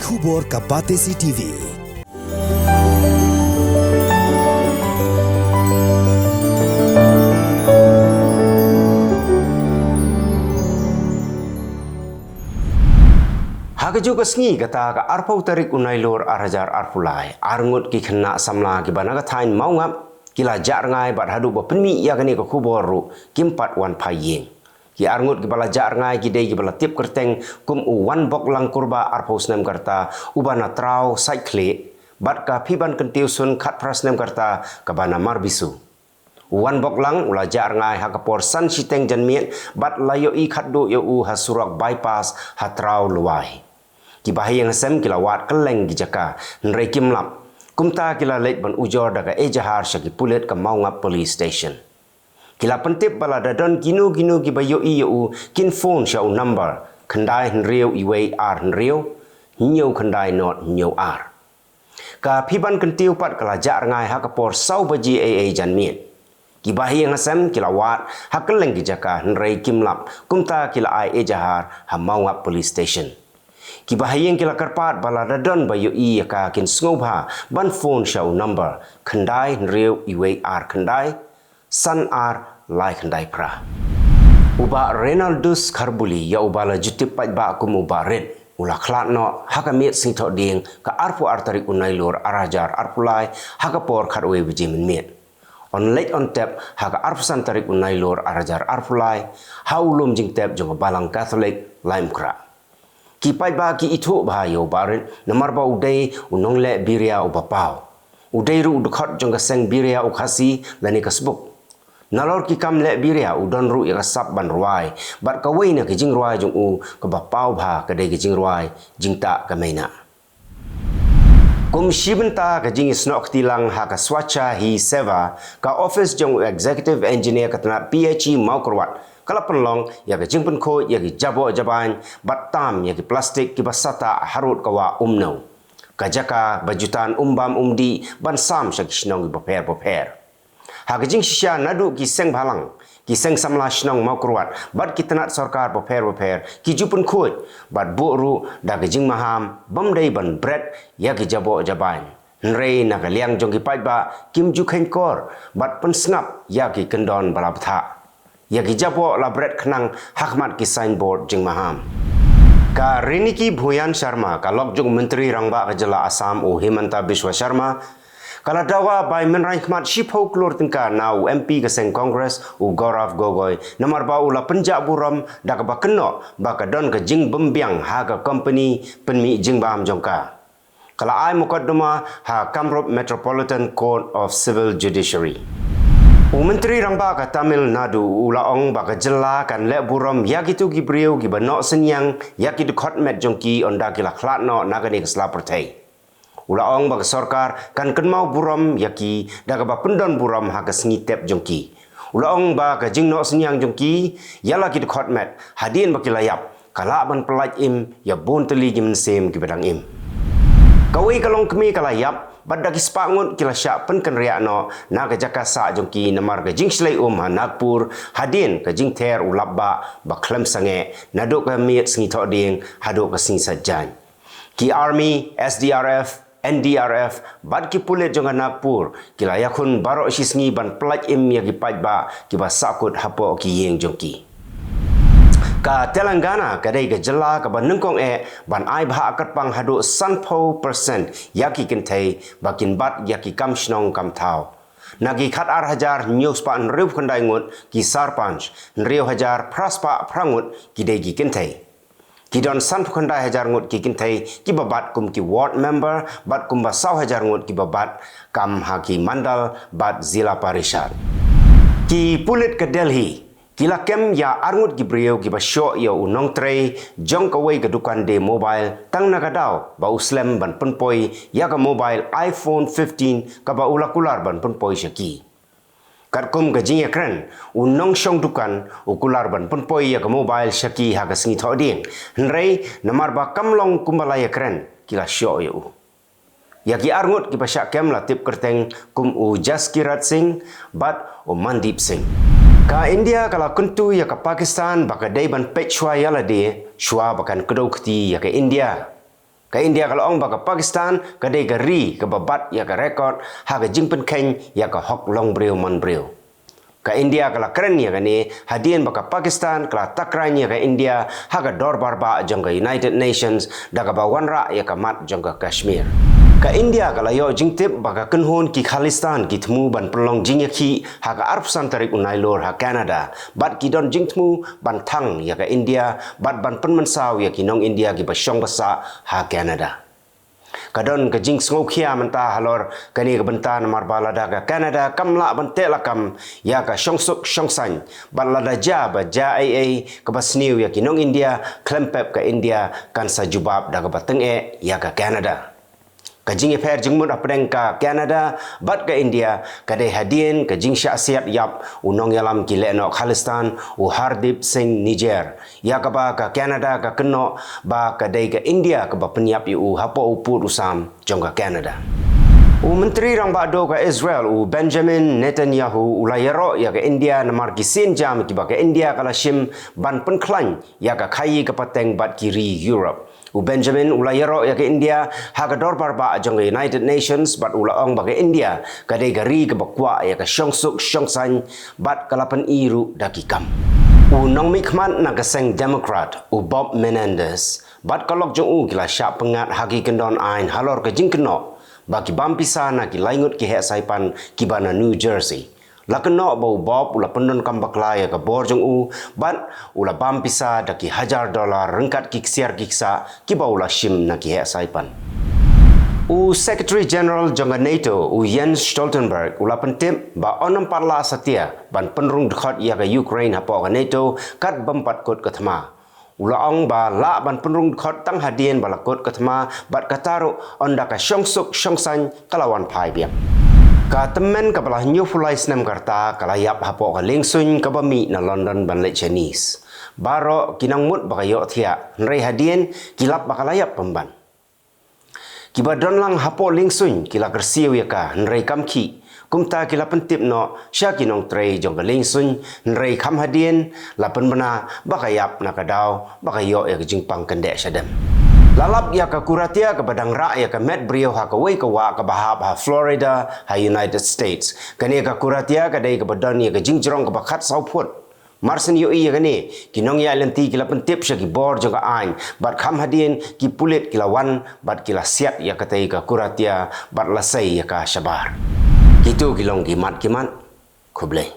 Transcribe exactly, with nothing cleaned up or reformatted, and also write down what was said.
Khubor ka Batesi T V. Ha kajuh ka sngi kata ka arphew tarik u Nailur ar hajar arphew lai, arngut ki khynnah samla kiba na ka thaiñ Mawngap ki la jah rngai bad haduh ba pynmih ïa kane ka khubor ruh kim pat wan phai ïing. Ki arngut kiba la jah rngai ki dei kiba la tip kyrteng kum u Wanboklang Kurbah, arphew snem ka rta, uba na Traw Saitkhlieh, bad ka Phibankyntiew Sun, khatphra snem ka rta, kaba na Marbisu. U Wanboklang u la jah rngai ha ka por san shiteng janmiet bad la ïohi khatduh ïa u ha surok bypass ha Traw Lwai. Ki bahaïing hasem ki la wad kylleng ki jaka, hynrei kim lap. Kumta ki la leit ban ujor da ka ejahar sha ki pulit ka Mawngap Police Station. Ki la pyntip ba lada don kino kino kiba ïohi ïa u, kin phone sha u number khyndai hynriew iwei ar hynriew, hynñiew khyndai nod hynñiew ar. Ka Phibankyntiew pat ka la jah rngai ha ka por saw baje eiei janmiet. Ki bahaïing hasem ki la wad ha kylleng ki jaka, hynrei kim lap, kumta ki la ai ejahar ha Mawngap Police Station. Ki bahaïing ki la kyrpad ba lada don ba ïohi ïa ka kin sngewbha ban phone sha u number khyndai hynriew iwei ar khyndai, san ar lai khyndai phra. U Bah Reynaldus Kharbuli, ïa uba la ju tip paidbah kum u Bah Rit, u la khlad noh ha ka miet sngi Thohdieng ka arphew ar tarik u Nailur ar hajar arphew lai ha ka por khatwei baje mynmiet. Un leit un tep ha ka arphew san tarik u Nailur ar hajar arphew lai ha u lum jingtep jong ka Balang Katholik Laitumkhrah. Ki paidbah ki ithuh bha ïa u Bah Rit namar ba u dei u nongleh biria uba paw. U dei ruh u dkhot jong ka seng biria u Khasi lane ka Sbuk. Nalor ki kam leh biria u don ruh ïa ka sap ban rwai, bad kawei na ki jingrwai jong u kaba paw bha ka dei ka jingrwai Jingtah Ka Meina. Kum shi bynta ka jingïasnoh kti lang ha ka Swachha Hi Seva, ka ophis jong u Executive Engineer ka tnat P H E Mawkyrwat ka la pynlong ïa ka jingpynkhuid ïa ki jaboh jabain bad tam ïa ki plastik kiba sah tah harud ka wah Umno, ka jaka ba ju tan um bam um dih ban sam sha ki shnong kiba pher bapher. Ha ka jingshisha naduh ki seng bhalang, ki seng samla shnong Mawkyrwat bad ki tnat sorkar bapher bapher ki ju pynkhuid bad buh ruh da ka jingmaham bym dei ban bret ïa ki jaboh jabain. Hynrei na ka liang jong ki paidbah kim ju kheiñkor bad pynsngap ïa ki kyndon ba la bthah. Ïa ki jaboh la bret khnang ha khmat ki signboard jingmaham. Ka Riniki Bhuyan Sharma, ka lok jong u Myntri Rangbah ka jylla Assam u Himanta Biswa Sharma, ka la dawa bai mynraiñ khmat shiphew klur tyngka na u M P ka seng Congress u Gaurav Gogoi namar ba u la pynjah burom da kaba kynnoh ba ka don ka jingbymbiang ha ka kompani pynmih jingbam jong ka. Ka la ai mukotduma ha Kamrup Metropolitan Court of Civil Judiciary. U Myntri Rangbah ka Tamil Nadu u la ong ba ka jylla kan leh burom ïa kito ki briew kiba noh synñiang ïa ki dkhot met jong ki ynda ki la khlad noh na kane ka sla pyrthei. U la ong ba ka sorkar kan kynmaw burom ïa ki da kaba pyndon burom ha ka sngi tep jong ki. U la ong ba ka jingnoh synñiang jong ki ïa la ki dkhot met hadien ba ki la ïap ka lah ban pyllait im ïa bun tylli ki mynsiem kiba dang im. Kawei ka longkmie ka la ïap bad da ki spah ngut ki la shah pynkynriah noh na ka jaka sah jong ki namar ka jingshlei um ha Nagpur hadien ka jingther u lapbah ba khlem sangeh naduh ka miet sngi Thohdieng haduh ka sngi Saitjaiñ. Ki Army, S D R F, N D R F bad ki pulit jong ka Nagpur ki la ïakhun baroh shi sngi ban pyllait im ïa ki paidbah kiba sahkut hapoh ki ïing jong ki. Ka Telangana ka dei ka jylla kaba nyngkong eh ban ai bhah kyrpang haduh sanphew percent ïa ki kynthei ba kin bat ïa ki kam shnong kam thaw. Na ki khat ar hajar hynñiew spah hynriewphew khyndai ngut ki sarpanch, hynriew hajar phra spah phra ngut ki dei ki kynthei. Ki don sanphew khyndai hajar ngut ki kynthei kiba bat kum ki ward member bad kumba saw hajar ngut kiba bat kam ha ki mandal bad zila parishad. Ki pulit ka Delhi ki la kem ïa arngut ki briew kiba shoh ïa u nongtrei jong kawei ka dukan die mobile tang na ka daw ba u slem ban pynpoi ïa ka mobile iPhone fifteen kaba u la kular ban pynpoi sha ki. Katkum ka jingïakren, u nongshong dukan u kular ban pynpoi ïa ka mobile sha ki ha ka sngi Thohdieng. Hynrei namar ba kam long kumba la ïakren, ki la shoh ïa u. Ïa ki arngut kiba shah kem la tip kyrteng kum u Jaskirat Singh bad u Mandeep Singh. Ka India ka la kyntu ïa ka Pakistan ba ka dei ban peit shuwa ïa lade shuwa ba kan kdew kti ïa ka India. Ka India ka la ong ba ka Pakistan ka dei ka ri kaba bat ïa ka rekod ha ka jingpynkheiñ ïa ka hok long briew man briew. Ka India ka la kren ïa kane hadien ba ka Pakistan ka la takran ïa ka India ha ka dorbar bah jong ka United Nations da kaba wanrah ïa ka mat jong ka Kashmir. Ka India ka la ïoh jingtip ba ka kynhun ki Khalistan ki thmu ban pynlong jingïakhih ha ka arphew san tarik u Nailur ha Canada, bad ki don jingthmu ban thang ïa ka India bad ban pynmynsaw ïa ki nong India kiba shong ba sah ha Canada. Ka don ka jingsngewkhia mynta halor kane ka bynta namar ba lada ka Canada kam lah ban teh lakam ïa ka shongsuk shongsaiñ, bad lada jia ba jia ei ei kaba sniew ïa ki nong India, khlem pep ka India kan sa jubab da kaba tyngeh ïa ka Canada. Ka jingïapher jingmut hapdeng ka Canada bad ka India ka dei hadien ka jingshah siat ïap u nongïalam ki lehnoh Khalistan u Hardeep Singh Nijjar, ïa kaba ka Canada ka kynnoh ba ka dei ka India kaba pynïap ïa u hapoh u pud u sam jong ka Canada. U Myntri Rangbah Duh ka Israel u Benjamin Netanyahu u la ïaroh ïa ka India namar ki sienjam kiba ka India ka la shim ban pynkhlaiñ ïa ka khaïi ka pateng bad ki ri Europe. U Benjamin u la ïaroh ïa ka India ha ka dorbar bah jong ka United Nations bad u la ong ba ka India ka dei ka ri kaba kwah ïa ka shongsuk shongsaiñ bad ka la pyni ruh da ki kam. U nongmihkhmat na ka seng Democrat u Bob Menendez bad ka lok jong u ki la shah pyngngad ha ki kyndon aiñ halor ka jingkynnoh ba ki bam pisa na ki laingut ki heh saipan kiba na New Jersey. La kynnoh ba u Bob u la pyndonkam bakla ïa ka bor jong u bad u la bam pisa da ki hajar dollar ryngkat ki ksiar ki ksah kiba u la shim na ki heh saipan. U Secretary General jong ka NATO u Jens Stoltenberg u la pyntip ba un ym pat lah satia ban pynrung dkhot ïa ka Ukraine hapoh ka NATO kat bym pat kut ka thma. U la ong ba lah ban pynrung dkhot tang hadien ba la kut ka thma bad kata ruh ynda ka shongsuk shongsaiñ ka la wan phai biang. Ka tymmen kaba la hynñiewphew lai snem ka rta ka la ïap hapoh ka liengsuiñ kaba mih na London ban leit sha Nice. Baroh ki nang mut ba ka ïohthiah hynrei hadien ki lap ba ka la ïap pynban. Kiba don lang hapoh liengsuiñ ki la kyrsiew ïa ka hynrei kam khih. Kumta ki la pyntip noh sha ki nongtrei jong ka liengsuiñ hynrei kham hadien la pynbna ba ka ïap na ka daw ba ka ïoh ïa ka jingpang kyndeh shadem. La lap ïa ka kuratia kaba dang rah ïa ka met briew ha kawei ka wah kaba hap ha Florida ha United States. Kane ka kuratia ka dei kaba don ïa ka jingjrong kaba khatsaw phut. Marsien ïohi ïa kane, ki nongïaid lynti ki la pyntip sha ki bor jong ka aiñ bad kham hadien ki pulit ki la wan bad ki la siat ïa katei ka kuratia bad la sei ïa ka shabar. Kito ki long ki mat ki mat. Khublei.